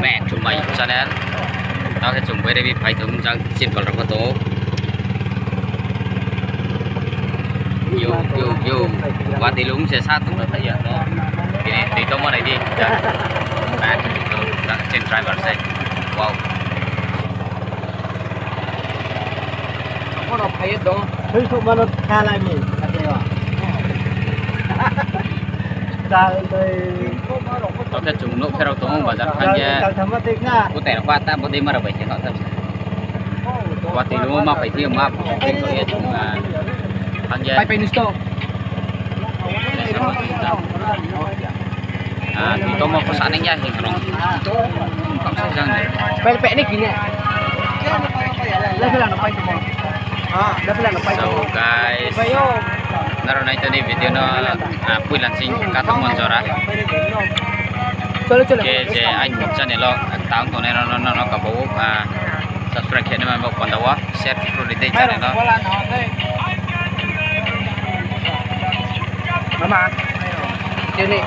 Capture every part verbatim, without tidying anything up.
Back to my channel. Tao khe chung Bairabi phai tong jang chini pal rao pho tong ou. Yo, yo, yo. Watoi lung se sa tong na thai ya no. Bini tui tongmo nai di. Jang. Back to the, jang chini driver se. Wow. Kono phai ye tong. Thui kho mano khalai mi. Tao khe chung nouh pherao tong ou, bazar thanng ye. Kutai rao pho ta bodei mara bai khe no tha. Watoi lung wo ma phai thi ma phai ye chung, ah, thanng ye. Pai pai nusto. Ah, tui tongmo pho sa nai ya hing rong. Kam sa jang de. Pai pai ni kini. Level ano pai tongmo. Level ano pai tongmo. So guys, nrao nai toni video no, ah, poila sing katongmo jora. Cholo, cholo. Khe je aini channel wo tang tongnai rao no, no, no, kabo, ah, subscribe khe nai ma bo panda wo, share khe ri di channel no. Mama, sini.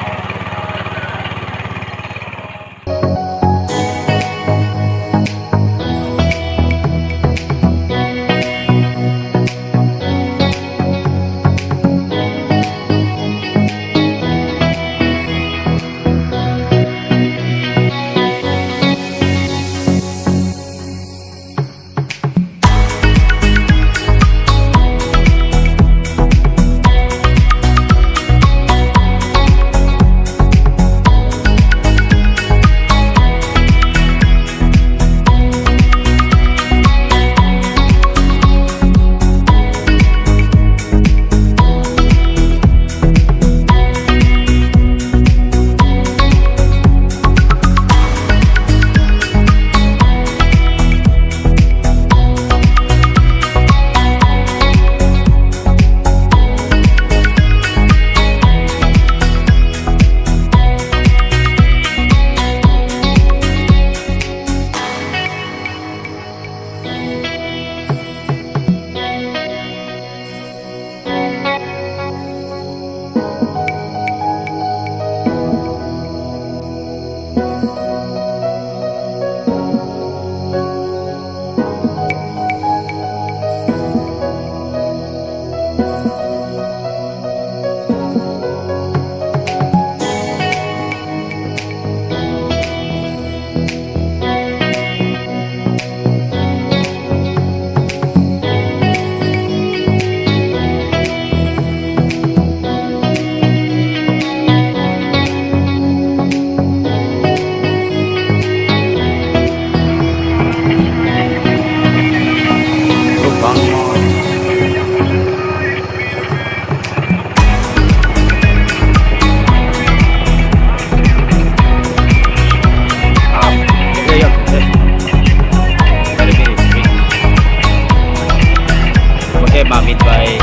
Oke, Mamit bai,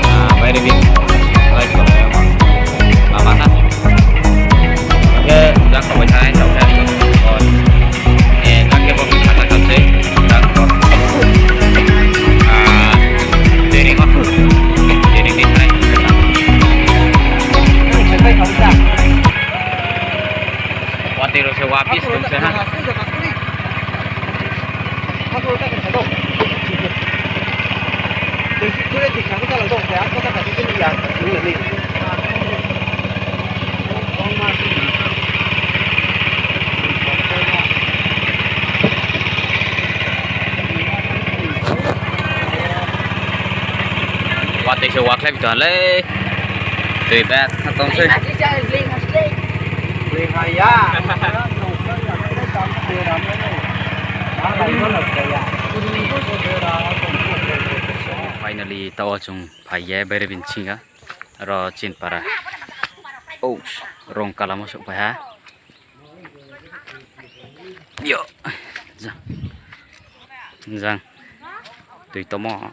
ah, Bairabi, bai, mama ha. Oke, jang khe bai thanai, jang khe. Eh, jang khe bo khe kata kha se, jang khe. Ah, deri ma. Deri ni thanai. Watoi rao se wa pis tong se ha. Watoi se wa khlai bi tong ha lei. Tui bag kha tong se. Finally, taoh wo chung phai ye Bairabi ni sing ha. Aro chini para. O, Rongkala mo souhphai ha. Yo. Jang. Jang. Tui tongmo.